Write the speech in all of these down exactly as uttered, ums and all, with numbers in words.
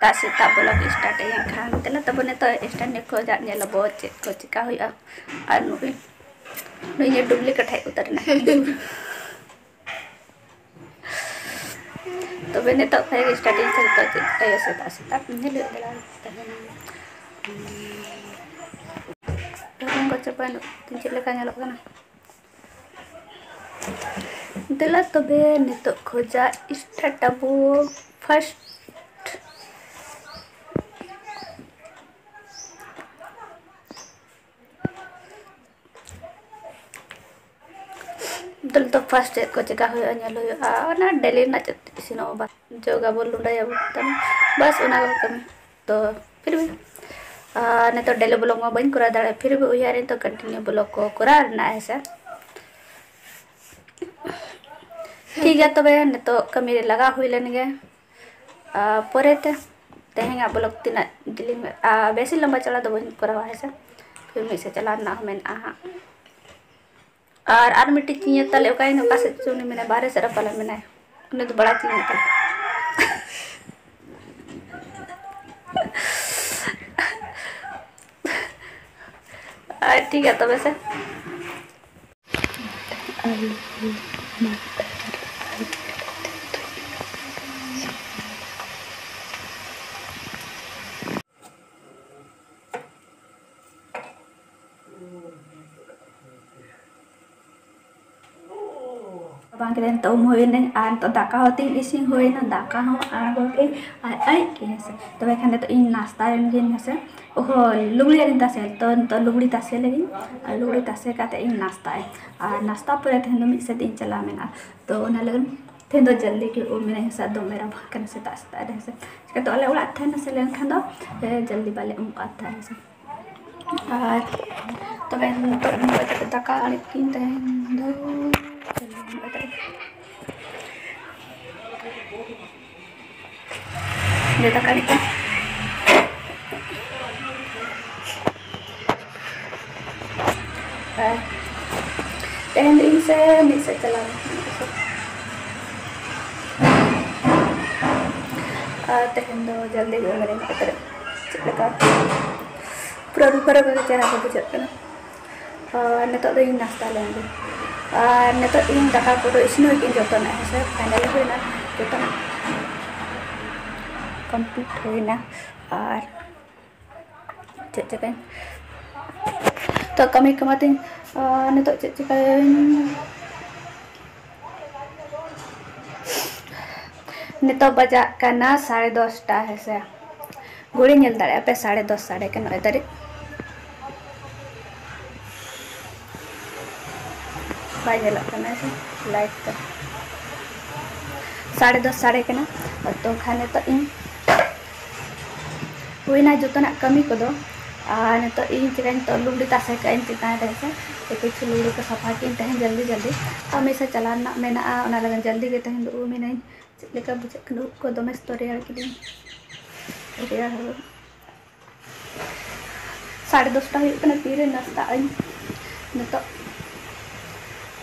ᱥᱮᱛᱟᱜ ᱥᱮᱛᱟᱜ vlog start ᱮᱱ ᱠᱷᱟᱱ, ᱫᱮᱞᱟ ᱛᱚᱵᱮ ᱱᱤᱛᱚᱜ stand ᱠᱷᱚᱱᱟᱜ ᱧᱮᱞ ᱟᱵᱚ ᱪᱮᱫ ᱠᱚ ᱪᱤᱠᱟ ᱦᱩᱭᱩᱜᱼᱟ᱾ ᱟᱨ ᱱᱩᱭ, ᱱᱩᱭ ᱤᱧᱟᱹᱜ duplicate ᱦᱮᱡ ᱩᱛᱟᱹᱨ ᱮᱱᱟ᱾ ᱛᱚᱵᱮ ᱱᱤᱛᱚᱜ ᱠᱷᱚᱱ ᱜᱮ start ᱮᱱ ᱠᱷᱟᱱ, ᱱᱤᱛᱚᱜ ᱪᱮᱫ ᱟᱭᱳ ᱥᱮᱛᱟᱜ ᱥᱮᱛᱟᱜ ᱧᱮᱞ ᱦᱩᱭᱩᱜ ᱫᱮᱞᱟ ᱛᱟᱦᱮᱱᱟ᱾ ᱰᱷᱚᱨᱚᱝ ᱠᱚ ᱪᱟᱵᱟ ᱧᱚᱜ ᱛᱤᱧ, ᱪᱮᱫ ᱞᱮᱠᱟ ᱧᱮᱞᱚᱜ ᱠᱟᱱᱟ? ᱫᱮᱞᱟ ᱛᱚᱵᱮ ᱱᱤᱛᱚᱜ ᱠᱷᱚᱱᱟᱜ start ᱟᱵᱚ first᱾ ᱫᱮᱞᱟ ᱛᱚ first ᱪᱮᱫ ᱠᱚ ᱪᱮᱠᱟ ᱦᱩᱭᱩᱜᱼᱟ, ᱧᱮᱞ ᱦᱩᱭᱩᱜᱼᱟ᱾ ᱚᱱᱟ daily ᱨᱮᱱᱟᱜ ᱪᱮᱫ ᱤᱥᱤᱱᱚᱜᱼᱟ, ᱵᱟᱥ ᱡᱚᱜᱟᱵᱚ, ᱞᱩᱸᱰᱟᱭᱟᱵᱚ, ᱛᱟᱢ, ᱵᱟᱥ ᱚᱱᱟ ᱠᱚ ᱠᱟᱹᱢᱤ᱾ ᱛᱚ ᱯᱷᱤᱨ ᱵᱷᱤ, ᱟᱨ ᱱᱤᱛᱚᱜ daily vlog ᱢᱟ ᱵᱟᱹᱧ ᱠᱚᱨᱟᱣ ᱫᱟᱲᱮᱭᱟᱜᱼᱟ, ᱯᱷᱤᱨ ᱵᱷᱤ ᱩᱭᱦᱟᱹᱨ ᱤᱧ ᱛᱚ continue vlog ᱠᱚ ᱠᱚᱨᱟᱣ ᱨᱮᱱᱟᱜ, ᱦᱮᱸ ᱥᱮ᱾ ᱴᱷᱤᱠ ᱜᱮᱭᱟ, ᱛᱚᱵᱮ ᱱᱤᱛᱚᱜ ᱠᱟᱹᱢᱤ ᱨᱮ ᱞᱟᱜᱟᱣ ᱦᱩᱭ ᱞᱮᱱ ᱜᱮ᱾ ᱟᱨ ᱯᱚᱨᱮᱛᱮ ᱛᱮᱦᱮᱧᱟᱜ vlog ᱛᱤᱱᱟᱹᱜ ᱡᱤᱞᱤᱧ, ᱟᱨ ᱵᱮᱥᱤ ᱞᱚᱢᱵᱟ ᱪᱚᱲᱟ ᱫᱚ ᱵᱟᱹᱧ ᱠᱚᱨᱟᱣᱟ, ᱦᱮᱸ ᱥᱮ᱾ ᱯᱷᱤᱨ ᱢᱤᱫ ᱥᱮᱫ ᱪᱟᱞᱟᱣ ᱨᱮᱱᱟᱜ ᱦᱚᱸ ᱢᱮᱱᱟᱜᱼᱟ ᱦᱟᱸᱜ᱾ ᱟᱨ, ᱟᱨ ᱢᱤᱫᱴᱤᱡ ᱪᱤᱧ ᱛᱟᱞᱮ, ᱚᱠᱟᱭᱮᱱᱟ, ᱚᱠᱟ ᱥᱮᱫ ᱪᱚ ᱩᱱᱤ ᱢᱮᱱᱟᱭ, ᱵᱟᱦᱨᱮ ᱥᱮᱫ ᱨᱮ ᱯᱟᱞᱮ ᱢᱮᱱᱟᱭ᱾ ᱩᱱᱤ ᱫᱚ ᱵᱟᱲᱟᱭ ᱪᱤᱧ ᱛᱟᱞᱮ᱾ ᱟᱨ ᱴᱷᱤᱠ ᱜᱮᱭᱟ ᱛᱚᱵᱮ ᱥᱮ᱾ ᱟᱹᱞᱩ, ᱢᱟᱴᱚᱨ, ᱟᱹᱞᱩ ᱵᱤᱞᱟᱹᱛᱤ ᱩᱛᱩ᱾ ᱵᱟᱝ ᱠᱮᱫᱟ, ᱱᱤᱛᱚᱜ ᱩᱢ ᱦᱩᱭᱱᱟᱹᱧ ᱟᱨ ᱱᱤᱛᱚᱜ ᱫᱟᱠᱟ ᱦᱚᱸ ᱛᱤᱧ ᱤᱥᱤᱱ ᱦᱩᱭᱱᱟ, ᱫᱟᱠᱟ ᱦᱚᱸ ᱟᱬᱜᱚ ᱠᱮᱫᱟᱹᱧ ᱟᱨ ᱟᱹᱭᱩᱵ ᱠᱮᱫᱟᱹᱧ ᱦᱮᱸ ᱥᱮ᱾ ᱛᱚᱵᱮ ᱠᱷᱟᱱ ᱱᱤᱛᱚᱜ ᱤᱧ ᱱᱟᱥᱛᱟᱭᱮᱱ ᱜᱤᱧ ᱦᱮᱸ ᱥᱮ᱾ ᱚᱦᱚ, ᱞᱩᱜᱽᱲᱤ ᱟᱹᱣᱨᱤᱧ ᱛᱟᱥᱮᱭᱟ, ᱛᱚ ᱱᱤᱛᱚᱜ ᱞᱩᱜᱽᱲᱤ ᱛᱟᱥᱮ ᱞᱟᱹᱜᱤᱫ, ᱟᱨ ᱞᱩᱜᱽᱲᱤ ᱛᱟᱥᱮ ᱠᱟᱛᱮ ᱤᱧ ᱱᱟᱥᱛᱟᱭᱟ᱾ ᱟᱨ ᱱᱟᱥᱛᱟ ᱯᱚᱨᱮ ᱛᱮᱦᱮᱧ ᱫᱚ ᱢᱤᱫ ᱥᱮᱫ ᱤᱧ ᱪᱟᱞᱟᱜ ᱢᱮᱱᱟᱜᱼᱟ, ᱛᱚ ᱚᱱᱟ ᱞᱟᱹᱜᱤᱫ ᱛᱮᱦᱮᱧ ᱫᱚ ᱡᱚᱞᱫᱤ ᱜᱮ ᱩᱢ ᱢᱮᱱᱟᱹᱧ ᱦᱮᱸ ᱥᱮ, ᱫᱚᱢᱮ ᱨᱟᱵᱟᱝ ᱠᱟᱱᱟ ᱥᱮᱛᱟᱜ ᱥᱮᱛᱟᱜ ᱨᱮ ᱦᱮᱸ ᱥᱮ᱾ ᱪᱤᱠᱟᱹᱛᱮ ᱟᱞᱮ ᱚᱲᱟᱜ ᱛᱟᱦᱮᱱᱟ ᱥᱮ ᱞᱮᱱᱠᱷᱟᱱ ᱫᱚ, ᱮ, ᱡᱚᱞᱫᱤ ᱵᱟᱞᱮ ᱩᱢᱩᱜᱼᱟ ᱛᱟᱦᱮᱱ ᱥᱮ᱾ ᱟᱨ ᱛᱚᱵᱮ ᱱᱤᱛᱚᱜ ᱱᱚᱜᱼᱚᱭ ᱛᱚᱵᱮ ᱫᱟᱠᱟ ᱟᱹᱬᱤᱡ ᱠᱤᱱ ᱛᱟᱦᱮᱱ ᱫᱚ᱾ ᱫᱟᱠᱟ ᱟᱹᱬᱤᱡ ᱠᱚ᱾ ᱟᱨ ᱛᱮᱦᱮᱧ ᱫᱚ ᱤᱧ ᱥᱮ ᱢᱤᱫ ᱥᱮᱫ ᱪᱟᱞᱟᱣ ᱞᱮᱱᱟ᱾ ᱟᱨ ᱛᱮᱦᱮᱧ ᱫᱚ ᱡᱚᱞᱫᱤ ᱜᱮ ᱩᱢᱮᱨ ᱮᱱᱟ ᱛᱟᱞᱮ᱾ ᱪᱮᱫ ᱞᱮᱠᱟ ᱯᱩᱨᱟᱹ ᱨᱩᱯᱟᱹ ᱨᱩᱯᱟᱹ ᱜᱮ ᱪᱮᱦᱨᱟ ᱠᱚ ᱵᱩᱡᱷᱟᱹᱜ ᱠᱟᱱᱟ᱾ ᱟᱨ ᱱᱤᱛᱚᱜ ᱫᱚ ᱤᱧ ᱱᱟᱥᱛᱟ ᱞᱮᱱ ᱜᱮ᱾ ᱟᱨ ᱱᱤᱛᱚᱜ ᱤᱧ ᱫᱟᱠᱟ ᱠᱚᱫᱚ ᱤᱥᱤᱱ ᱦᱩᱭ ᱠᱮᱫ ᱡᱚᱛᱚᱱᱟᱜ, ᱦᱮᱸ ᱥᱮ, finally ᱦᱩᱭᱱᱟ ᱡᱚᱛᱚᱱᱟᱜ, complete ᱦᱩᱭᱱᱟ᱾ ᱟᱨ ᱪᱮᱫ ᱪᱤᱠᱟᱹᱧ, ᱛᱚ ᱠᱟᱹᱢᱤ ᱠᱟᱢᱟᱛᱤᱧ, ᱟᱨ ᱱᱤᱛᱚᱜ ᱪᱮᱫ ᱪᱤᱠᱟᱹᱧ? ᱱᱤᱛᱚᱜ ᱵᱟᱡᱟᱜ ᱠᱟᱱᱟ ᱥᱟᱲᱮ ᱫᱚᱥᱴᱟ, ᱦᱮᱸ ᱥᱮ᱾ ᱜᱷᱩᱲᱤ ᱧᱮᱞ ᱫᱟᱲᱮᱭᱟᱜᱼᱟ ᱯᱮ, ᱥᱟᱲᱮ ᱫᱚᱥ ᱥᱟᱰᱮ ᱠᱟᱱᱟ, ᱱᱚᱜᱼᱚᱭ ᱛᱟᱹᱨᱤᱠᱷ ᱵᱟᱭ ᱧᱮᱞᱚᱜ ᱠᱟᱱᱟ ᱥᱮ, light ᱛᱮ᱾ ᱥᱟᱲᱮ ᱫᱚᱥ ᱥᱟᱰᱮ ᱠᱟᱱᱟ᱾ ᱛᱚ ᱠᱷᱟᱱ ᱱᱤᱛᱚᱜ ᱤᱧ ᱦᱩᱭᱱᱟ ᱡᱚᱛᱚᱱᱟᱜ ᱠᱟᱹᱢᱤ ᱠᱚᱫᱚ᱾ ᱟᱨ ᱱᱤᱛᱚᱜ ᱤᱧ ᱪᱤᱠᱟᱹᱧ, ᱱᱤᱛᱚᱜ ᱞᱩᱜᱽᱲᱤ ᱛᱟᱥᱮ ᱠᱟᱜ ᱟᱹᱧ ᱪᱮᱛᱟᱱ ᱨᱮ, ᱦᱮᱸ ᱥᱮ᱾ ᱛᱚ ᱠᱤᱪᱷᱩ ᱞᱩᱜᱽᱲᱤ ᱠᱚ ᱥᱟᱯᱷᱟ ᱠᱮᱫ ᱟᱹᱧ ᱛᱮᱦᱮᱧ ᱡᱚᱞᱫᱤ ᱡᱚᱞᱫᱤ᱾ ᱠᱟᱹᱢᱤ ᱥᱮᱫ ᱪᱟᱞᱟᱣ ᱨᱮᱱᱟᱜ ᱢᱮᱱᱟᱜᱼᱟ, ᱚᱱᱟ ᱞᱟᱹᱜᱤᱫ ᱡᱚᱞᱫᱤ ᱜᱮ ᱛᱮᱦᱮᱧ ᱫᱚ ᱩᱢ ᱮᱱᱟᱹᱧ᱾ ᱪᱮᱫ ᱞᱮᱠᱟ ᱵᱩᱡᱷᱟᱹᱜ ᱠᱟᱱᱟ, ᱩᱵ ᱠᱚ ᱫᱚᱢᱮ ᱥᱚᱠᱛᱚ ᱨᱮᱭᱟᱲ ᱠᱤᱫᱤᱧ, ᱨᱮᱭᱟᱲ ᱦᱚᱸ᱾ ᱥᱟᱲᱮ ᱫᱚᱥᱴᱟ ᱦᱩᱭᱩᱜ ᱠᱟᱱᱟ, ᱛᱤᱨᱮ ᱱᱟᱥᱛᱟᱜ ᱟᱹᱧ ᱱᱤᱛᱚᱜ?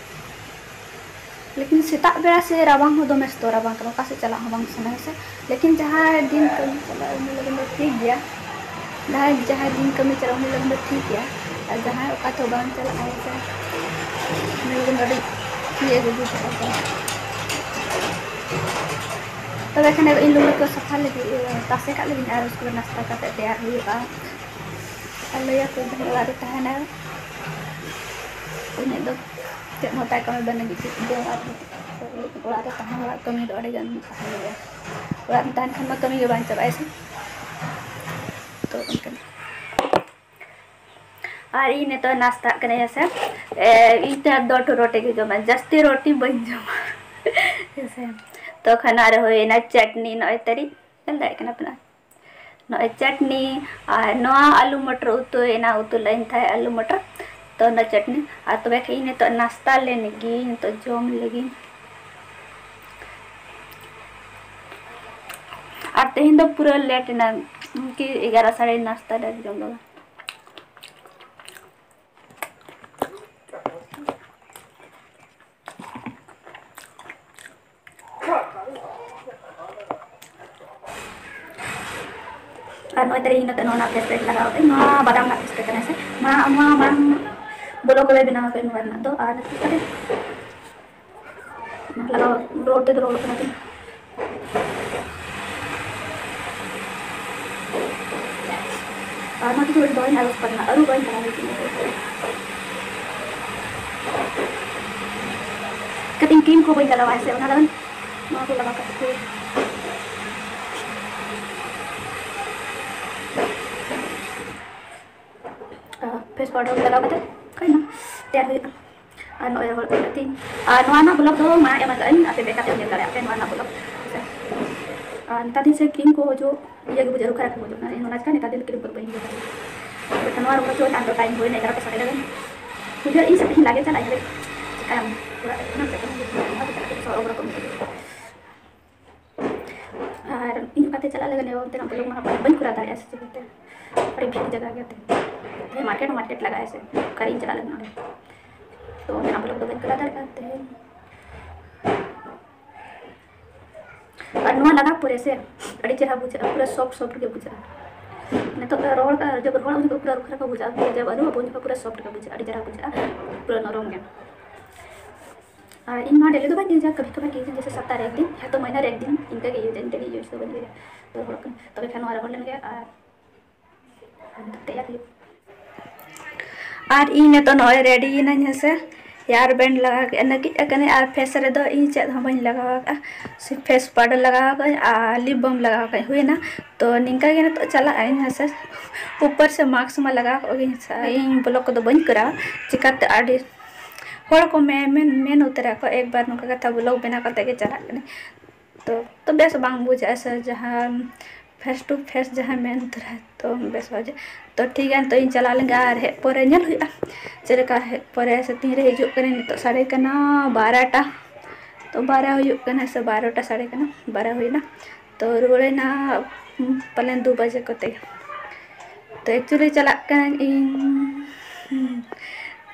ᱞᱮᱠᱤᱱ ᱥᱮᱛᱟᱜ ᱵᱮᱲᱟ ᱥᱮ ᱨᱟᱵᱟᱝ ᱦᱚᱸ ᱫᱚᱢᱮ ᱥᱚᱠᱛᱚ ᱨᱟᱵᱟᱝ ᱠᱟᱱᱟ, ᱚᱠᱟ ᱥᱮᱫ ᱪᱟᱞᱟᱜ ᱦᱚᱸ ᱵᱟᱝ ᱥᱟᱱᱟ, ᱦᱮᱸ ᱥᱮ᱾ ᱞᱮᱠᱤᱱ ᱡᱟᱦᱟᱸᱭ ᱫᱤᱱ ᱠᱟᱹᱢᱤ ᱪᱟᱞᱟᱜ, ᱩᱱᱤ ᱞᱟᱹᱜᱤᱫ ᱫᱚ ᱴᱷᱤᱠ ᱜᱮᱭᱟ᱾ ᱡᱟᱦᱟᱸᱭ, ᱡᱟᱦᱟᱸᱭ ᱫᱤᱱ ᱠᱟᱹᱢᱤ ᱪᱟᱞᱟᱜ, ᱩᱱᱤ ᱞᱟᱹᱜᱤᱫ ᱫᱚ ᱴᱷᱤᱠ ᱜᱮᱭᱟ᱾ ᱟᱨ ᱡᱟᱦᱟᱸᱭ ᱚᱠᱟ ᱛᱮᱦᱚᱸ ᱵᱟᱝ ᱪᱟᱞᱟᱜᱼᱟ, ᱦᱮᱸ ᱥᱮ, ᱩᱱᱤ ᱞᱟᱹᱜᱤᱫ ᱫᱚ ᱟᱹᱰᱤ ᱤᱭᱟᱹ ᱜᱮ ᱵᱩᱡᱷᱟᱹᱜᱼᱟ᱾ ᱛᱚᱵᱮ ᱠᱷᱟᱱ ᱤᱧ ᱞᱩᱜᱽᱲᱤ ᱠᱚ ᱥᱟᱯᱷᱟ ᱞᱟᱹᱜᱤᱫ, ᱤᱭᱟᱹ, ᱛᱟᱥᱮ ᱠᱟᱜ ᱞᱟᱹᱜᱤᱫ, ᱟᱨ ᱩᱥᱠᱮ ᱵᱟᱫ ᱱᱟᱥᱛᱟ ᱠᱟᱛᱮ ᱛᱮᱭᱟᱨ ᱦᱩᱭᱩᱜᱼᱟ᱾ ᱟᱨ ᱞᱟᱹᱭᱟ ᱠᱚ ᱡᱟᱦᱟᱸᱭ ᱚᱲᱟᱜ ᱨᱮ ᱛᱟᱦᱮᱱᱟ, ᱩᱱᱤ ᱫᱚ ᱪᱮᱫ ᱦᱚᱸ ᱛᱟᱭ ᱠᱟᱹᱢᱤ ᱵᱟᱹᱱᱩᱜ, ᱜᱤᱛᱤᱡ ᱜᱮ ᱚᱲᱟᱜ ᱨᱮ᱾ ᱚᱲᱟᱜ ᱨᱮ ᱛᱟᱦᱮᱸ, ᱚᱲᱟᱜ ᱠᱟᱹᱢᱤ ᱫᱚ ᱟᱹᱰᱤ ᱜᱟᱱ ᱛᱟᱦᱮᱱ ᱜᱮᱭᱟ᱾ ᱚᱲᱟᱜ ᱨᱮ ᱛᱟᱦᱮᱱ ᱠᱷᱟᱱ ᱢᱟ ᱠᱟᱹᱢᱤ ᱜᱮ ᱵᱟᱝ ᱪᱟᱵᱟᱜᱼᱟ ᱥᱮ᱾ ᱛᱚ ᱚᱱᱠᱟᱱ᱾ ᱟᱨ ᱤᱧ ᱱᱤᱛᱚᱜ ᱱᱟᱥᱛᱟᱜ ᱠᱟᱱᱟᱧ, ᱦᱮᱸ ᱥᱮ᱾ ᱮ, ᱤᱧ ᱛᱮ ᱫᱚ ᱟᱹᱴᱷᱟᱹ ᱨᱩᱴᱤ ᱜᱮ ᱡᱚᱢᱟ, ᱡᱟᱹᱥᱛᱤ ᱨᱩᱴᱤ ᱵᱟᱹᱧ ᱡᱚᱢᱟ᱾ ᱦᱮᱸ ᱥᱮ᱾ ᱛᱚ ᱠᱷᱟᱱ ᱟᱨ ᱦᱩᱭᱱᱟ ᱪᱟᱴᱱᱤ, ᱱᱚᱜᱼᱚᱭ ᱛᱟᱹᱨᱤᱡ ᱧᱮᱞ ᱫᱟᱲᱮᱭᱟᱜ ᱠᱟᱱᱟ ᱯᱮ ᱱᱚᱜᱼᱚᱭ᱾ ᱱᱚᱜᱼᱚᱭ ᱪᱟᱴᱱᱤ ᱟᱨ ᱱᱚᱣᱟ ᱟᱹᱞᱩ ᱢᱚᱴᱚᱨ ᱩᱛᱩ, ᱮᱱᱟ ᱩᱛᱩ ᱞᱟᱹᱭᱤᱧ ᱛᱟᱦᱮᱸᱫ ᱟᱹᱞᱩ ᱢᱚᱴᱚᱨ, ᱛᱚ ᱚᱱᱟ ᱪᱟᱴᱱᱤ᱾ ᱟᱨ ᱛᱚᱵᱮ ᱠᱷᱟᱱ ᱤᱧ ᱱᱤᱛᱚᱜ ᱱᱟᱥᱛᱟ ᱞᱮᱱ ᱜᱤᱧ, ᱱᱤᱛᱚᱜ ᱡᱚᱢ ᱞᱟᱹᱜᱤᱫ᱾ ᱟᱨ ᱛᱮᱦᱮᱧ ᱫᱚ ᱯᱩᱨᱟᱹ late ᱮᱱᱟ, ᱠᱤ ᱮᱜᱟᱨᱚ ᱥᱟᱲᱮ ᱱᱟᱥᱛᱟ ᱞᱮ ᱡᱚᱢ ᱞᱮᱫᱟ᱾ ᱟᱨ ᱱᱚᱜᱼᱚᱭ ᱛᱟᱦᱞᱮ ᱤᱧ ᱱᱚᱛᱮ ᱱᱚᱣᱟ ᱯᱷᱮᱥ ᱯᱮᱠ ᱞᱟᱜᱟᱣ ᱠᱟᱜ ᱟᱹᱧ, ᱱᱚᱣᱟ ᱵᱟᱫᱟᱢ ᱨᱮᱱᱟᱜ ᱯᱷᱮᱥ ᱯᱮᱠ ᱠᱟᱱᱟ ᱥᱮ, ᱱᱚᱣᱟ ᱱᱚᱣᱟ ᱢᱟᱲᱟᱝ ᱵᱞᱚᱜ ᱨᱮ ᱵᱮᱱᱟᱣ ᱠᱟᱜ ᱟᱹᱧ ᱱᱚᱣᱟ ᱨᱮᱱᱟᱜ ᱫᱚ᱾ ᱟᱨ ᱱᱚᱛᱮ ᱞᱟᱜᱟᱣ ᱨᱚᱲ ᱛᱮᱫᱚ ᱨᱚᱲ ᱠᱟᱱᱟ ᱛᱤᱧ᱾ ᱟᱨ ᱱᱚᱣᱟ ᱠᱤᱪᱷᱩ ᱜᱷᱟᱹᱲᱤᱡ ᱫᱚ ᱵᱟᱹᱧ ᱟᱹᱨᱩᱵ ᱠᱟᱱᱟ, ᱟᱹᱨᱩᱵ ᱵᱟᱹᱧ ᱪᱟᱞᱟᱣ ᱞᱟᱹᱜᱤᱫ᱾ ᱠᱟᱹᱴᱤᱡ ᱠᱨᱤᱢ ᱠᱚ ᱵᱟᱹᱧ ᱞᱟᱜᱟᱣᱟ ᱥᱮ, ᱚᱱᱟ ᱞᱟᱹᱜᱤᱫ ᱱᱚᱣᱟ ᱠᱚ ᱞᱟᱜᱟᱣ ᱠᱟᱛᱮ ᱠᱚ ᱯᱷᱮᱥ ᱯᱟᱣᱰᱟᱨ ᱞᱟᱜᱟᱣ ᱠᱟᱛᱮ ᱦᱩᱭᱱᱟ, ᱛᱮᱭᱟᱨ ᱦᱩᱭᱩᱜᱼᱟ᱾ ᱟᱨ ᱱᱚᱜᱼᱚᱭ ᱨᱚᱦᱚᱲ ᱠᱟᱛᱮ ᱛᱤᱧ, ᱟᱨ ᱱᱚᱣᱟ ᱨᱮᱱᱟᱜ ᱵᱞᱚᱜ ᱫᱚ ᱢᱟ ᱮᱢ ᱟᱠᱟᱫ ᱟᱹᱧ, ᱟᱯᱮ ᱵᱮᱠᱟᱨ ᱯᱮ ᱧᱮᱞ ᱫᱟᱲᱮᱭᱟᱜᱼᱟ ᱯᱮ ᱱᱚᱣᱟ ᱨᱮᱱᱟᱜ ᱵᱞᱚᱜ᱾ ᱟᱨ ᱱᱮᱛᱟᱨ ᱫᱤᱱ ᱥᱮ ᱠᱨᱤᱢ ᱠᱚ ᱚᱡᱚᱜ ᱤᱭᱟᱹ ᱜᱮ ᱵᱩᱡᱷᱟᱹᱜᱼᱟ, ᱟᱹᱨᱩ ᱠᱷᱟᱨᱟᱯ ᱜᱮ ᱵᱩᱡᱷᱟᱹᱜ ᱠᱟᱱᱟ᱾ ᱤᱧ ᱚᱱᱟ ᱪᱤᱠᱟᱹ ᱱᱮᱛᱟᱨ ᱫᱤᱱ ᱠᱨᱤᱢ ᱠᱚᱫᱚ ᱵᱟᱹᱧ ᱤᱭᱩᱡᱟ᱾ ᱱᱚᱣᱟ ᱨᱚᱦᱚᱲ ᱦᱚᱪᱚ ᱟᱨ ᱫᱚ ᱴᱟᱭᱤᱢ ᱦᱩᱭᱱᱟ, ᱮᱜᱟᱨᱚᱴᱟ ᱥᱟᱲᱮ ᱮᱜᱟᱨᱚ᱾ ᱵᱩᱡᱷᱟᱹᱣ ᱤᱧ ᱥᱮ ᱛᱮᱦᱮᱧ ᱞᱟᱜᱮ ᱪᱟᱞᱟᱜ ᱤᱧ ᱪᱤᱠᱟᱹᱭᱟᱢ, ᱚᱲᱟᱜ ᱨᱮ ᱠᱷᱚᱱᱟᱜ ᱥᱮ ᱠᱟᱹᱢᱤ ᱦᱩᱭᱩᱜ ᱠᱟᱱᱟ, ᱚᱱᱟ ᱠᱚ ᱪᱟᱞᱟᱜ ᱠᱟᱛᱮ ᱥᱚᱨᱚᱜ ᱵᱚᱨᱚᱜ ᱠᱟᱹᱢᱤ ᱦᱩᱭᱩᱜᱼᱟ᱾ ᱟᱨ ᱤᱧ ᱚᱠᱟᱛᱮ ᱪᱟᱞᱟᱜ ᱞᱟᱹᱜᱤᱫ ᱚᱱᱛᱮᱱᱟᱜ ᱵᱞᱚᱜ ᱢᱟ ᱵᱟᱹᱧ ᱠᱚᱨᱟᱣ ᱫᱟᱲᱮᱭᱟᱜᱼᱟ ᱥᱮ ᱪᱤᱠᱟᱹᱛᱮ, ᱟᱹᱰᱤ ᱵᱷᱤᱲ ᱡᱟᱭᱜᱟ ᱜᱮᱭᱟ ᱛᱮ, ᱢᱟᱨᱠᱮᱴ ᱢᱟᱨᱠᱮᱴ ᱞᱟᱜᱟᱜᱼᱟ ᱥᱮ, ᱚᱠᱟᱨᱮᱧ ᱪᱟᱞᱟᱜ ᱞᱟᱹᱜᱤᱫ ᱚᱸᱰᱮ, ᱛᱚ ᱚᱱᱛᱮᱱᱟᱜ ᱵᱞᱚᱜ ᱫᱚ ᱵᱟᱹᱧ ᱠᱚᱨᱟᱣ ᱫᱟᱲᱮᱭᱟᱜᱼᱟ ᱛᱮᱦᱮᱧ᱾ ᱟᱨ ᱱᱚᱣᱟ ᱞᱟᱜᱟᱣ ᱯᱚᱨᱮ ᱥᱮ ᱟᱹᱰᱤ ᱪᱮᱦᱨᱟ ᱵᱩᱡᱷᱟᱹᱜᱼᱟ, ᱯᱩᱨᱟᱹ ᱥᱚᱯᱷᱴ ᱥᱚᱯᱷᱴ ᱜᱮ ᱵᱩᱡᱷᱟᱹᱜᱼᱟ᱾ ᱱᱤᱛᱚᱜ ᱫᱚ ᱨᱚᱦᱚᱲ ᱠᱟᱜᱼᱟ, ᱡᱚᱵ ᱨᱚᱦᱚᱲ ᱩᱱ ᱡᱚᱠᱷᱚᱱ ᱯᱩᱨᱟᱹ ᱨᱩᱠᱷᱟ ᱨᱩᱠᱷᱟ ᱵᱩᱡᱷᱟᱹᱜᱼᱟ, ᱯᱩᱨᱟᱹ ᱡᱚᱵ ᱟᱹᱨᱩᱵ ᱟᱵᱚ ᱩᱱ ᱡᱚᱠᱷᱚᱱ ᱯᱩᱨᱟᱹ ᱥᱚᱯᱷᱴ ᱜᱮ ᱵᱩᱡᱷᱟᱹᱜᱼᱟ, ᱟᱹᱰᱤ ᱪᱮᱦᱨᱟ ᱵᱩᱡᱷᱟᱹᱜᱼᱟ, ᱯᱩᱨᱟᱹ ᱱᱚᱨᱚᱢ ᱜᱮ᱾ ᱟᱨ ᱤᱧ ᱱᱚᱣᱟ ᱰᱮᱞᱤ ᱫᱚ ᱵᱟᱹᱧ ᱤᱭᱩᱡᱟ, ᱠᱟᱵᱷᱤ ᱠᱟᱵᱷᱟᱨ ᱜᱮ ᱤᱭᱩᱡᱟᱹᱧ, ᱡᱮᱭᱥᱮ ᱥᱟᱯᱛᱟ ᱨᱮ ᱮᱠ ᱫᱤᱱ, ᱦᱮᱸ ᱛᱚ ᱢᱟᱹᱦᱱᱟᱹ ᱨᱮ ᱮᱠ ᱫᱤᱱ, ᱤᱱᱠᱟᱹ ᱜᱮ ᱤᱭᱩᱡᱟᱹᱧ, ᱰᱮᱞᱤ ᱤᱭᱩᱡᱽ ᱫᱚ ᱵᱟᱹᱧ ᱤᱭᱩᱡᱟ᱾ ᱛᱚ ᱨᱚᱦᱚᱲ ᱠᱟᱱᱟ, ᱛᱚᱵᱮ ᱠᱷᱟᱱ ᱱᱚᱣᱟ ᱨᱚᱦᱚᱲ ᱞᱮᱱ ᱜᱮ ᱟᱨ ᱛᱮᱭᱟᱨ ᱦᱩᱭᱩᱜ᱾ ᱟᱨ ᱤᱧ ᱱᱤᱛᱚᱜ ᱱᱚᱜᱼᱚᱭ ᱨᱮᱰᱤ ᱭᱮᱱᱟᱹᱧ ᱦᱮᱸᱥᱮ, ᱦᱮᱭᱟᱨ ᱵᱮᱱᱰ ᱞᱟᱜᱟᱣ ᱠᱮᱫᱼᱟ, ᱱᱟᱹᱠᱤᱡ ᱟᱠᱟᱱᱟᱹᱧ ᱟᱨ ᱯᱷᱮᱥ ᱨᱮᱫᱚ ᱤᱧ ᱪᱮᱫ ᱦᱚᱸ ᱵᱟᱹᱧ ᱞᱟᱜᱟᱣ ᱟᱠᱟᱫᱼᱟ, ᱥᱤᱨᱯ ᱯᱷᱮᱥ ᱯᱟᱣᱰᱟᱨ ᱞᱟᱜᱟᱣ ᱟᱠᱟᱫᱟᱹᱧ ᱟᱨ ᱞᱤᱯ ᱵᱟᱢ ᱞᱟᱜᱟᱣ ᱟᱠᱟᱫᱟᱹᱧ, ᱦᱩᱭᱮᱱᱟ᱾ ᱛᱚ ᱱᱤᱝᱠᱟ ᱜᱮ ᱱᱤᱛᱚᱜ ᱪᱟᱞᱟᱜ ᱟᱹᱧ ᱦᱮᱸᱥᱮ, ᱩᱯᱚᱨ ᱥᱮ ᱢᱟᱥᱠ ᱢᱟ ᱞᱟᱜᱟᱣ ᱠᱚᱜ ᱜᱤᱧ ᱦᱮᱸᱥᱮ, ᱤᱧ ᱵᱞᱚᱜ ᱠᱚᱫᱚ ᱵᱟᱹᱧ ᱠᱚᱨᱟᱣᱟ, ᱪᱤᱠᱟᱹᱛᱮ ᱟᱹᱰᱤ ᱦᱚᱲ ᱠᱚ ᱢᱮ-, ᱢᱮᱱ, ᱢᱮᱱ ᱩᱛᱟᱹᱨᱟ ᱠᱚ, ᱮᱠᱵᱟᱨ ᱱᱚᱝᱠᱟ ᱠᱟᱛᱷᱟ ᱵᱞᱚᱜ ᱵᱮᱱᱟᱣ ᱠᱟᱛᱮ ᱜᱮ ᱪᱟᱞᱟᱜ ᱠᱟᱹᱱᱟᱹᱧ᱾ ᱛᱚ, ᱛᱚ ᱵᱮᱥ ᱵᱟᱝ ᱵᱩᱡᱷᱟᱹᱜᱼᱟ ᱥᱮ, ᱡᱟᱦᱟᱸ ᱯᱷᱮᱥ ᱴᱩ ᱯᱷᱮᱥ ᱡᱟᱦᱟᱸᱭ ᱢᱮᱱ ᱩᱛᱟᱹᱨᱟ, ᱛᱚ ᱵᱮᱥ ᱵᱟᱝ ᱵᱩᱡᱷᱟᱹᱜᱼᱟ᱾ ᱛᱚ ᱴᱷᱤᱠ ᱜᱮᱭᱟ, ᱱᱤᱛᱚᱜ ᱤᱧ ᱪᱟᱞᱟᱜ ᱞᱮᱱᱜᱮ ᱟᱨ ᱦᱮᱡ ᱯᱚᱨᱮ ᱧᱮᱞ ᱦᱩᱭᱩᱜᱼᱟ ᱪᱮᱫ ᱞᱮᱠᱟ ᱦᱮᱡ ᱯᱚᱨᱮ ᱥᱮ ᱛᱤᱱ ᱨᱮ ᱦᱤᱡᱩᱜ ᱠᱟᱱᱟᱭ᱾ ᱱᱤᱛᱚᱜ ᱥᱟᱰᱮ ᱠᱟᱱᱟ ᱵᱟᱨᱚᱴᱟ, ᱛᱚ ᱵᱟᱨᱚ ᱦᱩᱭᱩᱜ ᱠᱟᱱᱟ ᱥᱮ ᱵᱟᱨᱚᱴᱟ ᱥᱟᱰᱮ ᱠᱟᱱᱟ, ᱵᱟᱨᱚ ᱦᱩᱭᱱᱟ᱾ ᱛᱚ ᱨᱩᱣᱟᱹᱲᱮᱱᱟ ᱯᱟᱞᱮᱱ ᱫᱩ ᱵᱟᱡᱮ ᱠᱚᱛᱮ᱾ ᱛᱚ actually ᱪᱟᱞᱟᱜ ᱠᱟᱹᱱᱟᱹᱧ ᱤᱧ,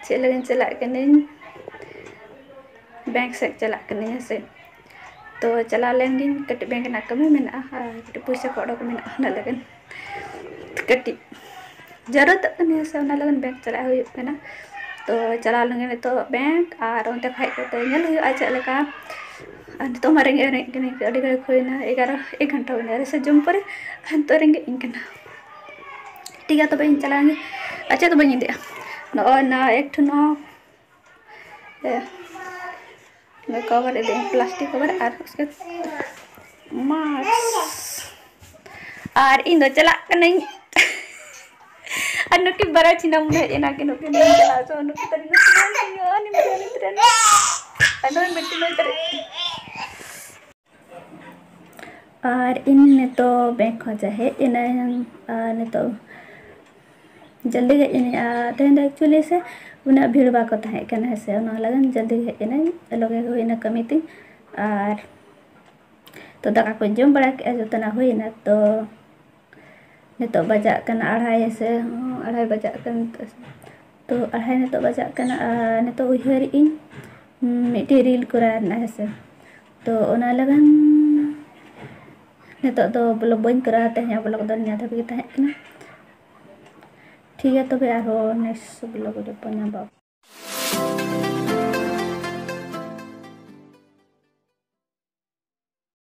ᱪᱮᱫ ᱞᱟᱹᱜᱤᱫ ᱪᱟᱞᱟᱜ ᱠᱟᱹᱱᱟᱹᱧ, ᱵᱮᱝᱠ ᱥᱮᱫ ᱪᱟᱞᱟᱜ ᱠᱟᱹᱱᱟᱹᱧ ᱦᱮᱸᱥᱮ᱾ ᱛᱚ ᱪᱟᱞᱟᱣ ᱞᱮᱱ ᱜᱤᱧ, ᱠᱟᱹᱴᱤᱡ ᱵᱮᱝᱠ ᱨᱮᱱᱟᱜ ᱠᱟᱹᱢᱤ ᱢᱮᱱᱟᱜᱼᱟ ᱟᱨ ᱠᱟᱹᱴᱤᱡ ᱯᱚᱭᱥᱟ ᱠᱚ ᱚᱰᱚᱠ ᱢᱮᱱᱟᱜᱼᱟ, ᱚᱱᱟ ᱞᱟᱹᱜᱤᱫ ᱠᱟᱹᱴᱤᱡ ᱡᱟᱹᱨᱩᱲᱛᱚᱜ ᱠᱟᱱᱟ ᱥᱮ, ᱚᱱᱟ ᱞᱟᱹᱜᱤᱫ ᱵᱮᱝᱠ ᱪᱟᱞᱟᱜ ᱦᱩᱭᱩᱜ ᱠᱟᱱᱟ᱾ ᱛᱚ ᱪᱟᱞᱟᱣ ᱞᱮᱱ ᱜᱮ ᱱᱤᱛᱚᱜ ᱵᱮᱝᱠ, ᱟᱨ ᱚᱱᱛᱮ ᱠᱷᱚᱡ ᱠᱟᱛᱮ ᱧᱮᱞ ᱦᱩᱭᱩᱜᱼᱟ ᱪᱮᱫ ᱞᱮᱠᱟ᱾ ᱟᱨ ᱱᱤᱛᱚᱜ ᱢᱟ ᱨᱮᱸᱜᱮᱡ ᱦᱚᱸ ᱨᱮᱸᱜᱮᱡ ᱠᱟᱹᱱᱟᱹᱧ, ᱟᱹᱰᱤ ᱜᱷᱟᱹᱲᱤᱡ ᱦᱩᱭᱱᱟ, ᱮᱜᱟᱨᱚ, ᱮᱠ ᱜᱷᱚᱱᱴᱟ ᱦᱩᱭᱱᱟ ᱨᱮᱥᱮ ᱡᱚᱢ ᱯᱚᱨᱮ, ᱟᱨ ᱱᱤᱛᱚᱜ ᱨᱮᱸᱜᱮᱡ ᱤᱧ ᱠᱟᱱᱟ᱾ ᱴᱷᱤᱠ ᱜᱮᱭᱟ, ᱛᱚᱵᱮ ᱤᱧ ᱪᱟᱞᱟᱣ ᱞᱮᱱ ᱜᱮ᱾ ᱟᱪᱪᱷᱟ, ᱛᱚᱵᱮᱧ ᱤᱫᱤᱭᱟ᱾ ᱱᱚᱜᱼᱚᱭ ᱱᱟ ᱮᱠ ᱴᱷᱮᱱ ᱱᱚᱣᱟ ᱮ, ᱱᱚᱣᱟ ᱠᱚᱵᱷᱟᱨ ᱤᱫᱤ, ᱯᱞᱟᱥᱴᱤᱠ ᱠᱚᱵᱷᱟᱨ ᱟᱨ ᱩᱥᱠᱮ ᱢᱟᱥᱠ᱾ ᱟᱨ ᱤᱧ ᱫᱚ ᱪᱟᱞᱟᱜ ᱠᱟᱹᱱᱟᱹᱧ᱾ ᱟᱨ ᱱᱩᱠᱤᱱ ᱵᱟᱨᱭᱟ ᱪᱤᱱᱟᱢ ᱦᱮᱡ ᱮᱱᱟ ᱠᱤᱱ, ᱱᱩᱠᱤᱱ ᱫᱚᱧ ᱪᱟᱞᱟᱜ ᱪᱚ, ᱱᱩᱠᱤᱱ ᱛᱟᱹᱱᱤᱡ ᱱᱩᱠᱤᱱ ᱦᱩᱭᱩᱜᱼᱟ, ᱱᱩᱭ ᱢᱤᱫᱴᱤᱡ ᱱᱩᱭ ᱛᱟᱹᱱᱤᱡ᱾ ᱟᱨ ᱱᱩᱭ ᱢᱤᱫᱴᱤᱡ ᱱᱩᱭ ᱛᱟᱹᱱᱤᱡ᱾ ᱟᱨ ᱤᱧ ᱱᱤᱛᱚᱜ ᱵᱮᱝᱠ ᱠᱷᱚᱱ ᱡᱟ ᱦᱮᱡ ᱮᱱᱟᱹᱧ, ᱟᱨ ᱱᱤᱛᱚᱜ ᱡᱚᱞᱫᱤ ᱦᱮᱡ ᱮᱱᱟᱹᱧ᱾ ᱟᱨ ᱛᱮᱦᱮᱧ ᱫᱚ actually ᱥᱮ ᱩᱱᱟᱹᱜ ᱵᱷᱤᱲ ᱵᱟᱠᱚ ᱛᱟᱦᱮᱸ ᱠᱟᱱᱟ, ᱦᱮᱸ ᱥᱮ, ᱚᱱᱟ ᱞᱟᱹᱜᱤᱫ ᱡᱚᱞᱫᱤ ᱦᱮᱡ ᱮᱱᱟᱹᱧ, ᱞᱚᱜᱮ ᱜᱮ ᱦᱩᱭᱱᱟ ᱠᱟᱹᱢᱤ ᱛᱤᱧ᱾ ᱟᱨ ᱛᱚ ᱫᱟᱠᱟ ᱠᱚᱧ ᱡᱚᱢ ᱵᱟᱲᱟ ᱠᱮᱫᱼᱟ, ᱡᱚᱛᱚᱱᱟᱜ ᱦᱩᱭᱱᱟ᱾ ᱛᱚ ᱱᱤᱛᱚᱜ ᱵᱟᱡᱟᱜ ᱠᱟᱱᱟ ᱟᱲᱟᱭ, ᱥᱮ ᱦᱚᱸ, ᱟᱲᱟᱭ ᱵᱟᱡᱟᱜ ᱠᱟᱱᱟ ᱱᱤᱛᱚᱜ᱾ ᱛᱚ ᱟᱲᱟᱭ ᱱᱤᱛᱚᱜ ᱵᱟᱡᱟᱜ ᱠᱟᱱᱟ, ᱟᱨ ᱱᱤᱛᱚᱜ ᱩᱭᱦᱟᱹᱨᱮᱫ ᱟᱹᱧ, ᱩᱸ, ᱢᱤᱫᱴᱮᱡ reel ᱠᱚᱨᱟᱣ ᱨᱮᱱᱟᱜ, ᱦᱮᱸ ᱥᱮ᱾ ᱛᱚ ᱚᱱᱟ ᱞᱟᱹᱜᱤᱫ ᱱᱤᱛᱚᱜ ᱫᱚ vlog ᱵᱟᱹᱧ ᱠᱚᱨᱟᱣᱟ, ᱛᱮᱦᱮᱧᱟᱜ vlog ᱫᱚ ᱱᱤᱭᱟᱹ ᱫᱷᱟᱹᱵᱤᱡ ᱜᱮ ᱛᱟᱦᱮᱸ ᱠᱟᱱᱟ᱾ ᱴᱷᱤᱠ ᱜᱮᱭᱟ, ᱛᱚᱵᱮ ᱟᱨᱦᱚᱸ next vlog ᱨᱮ ᱵᱚᱱ ᱧᱟᱯᱟᱢᱟ᱾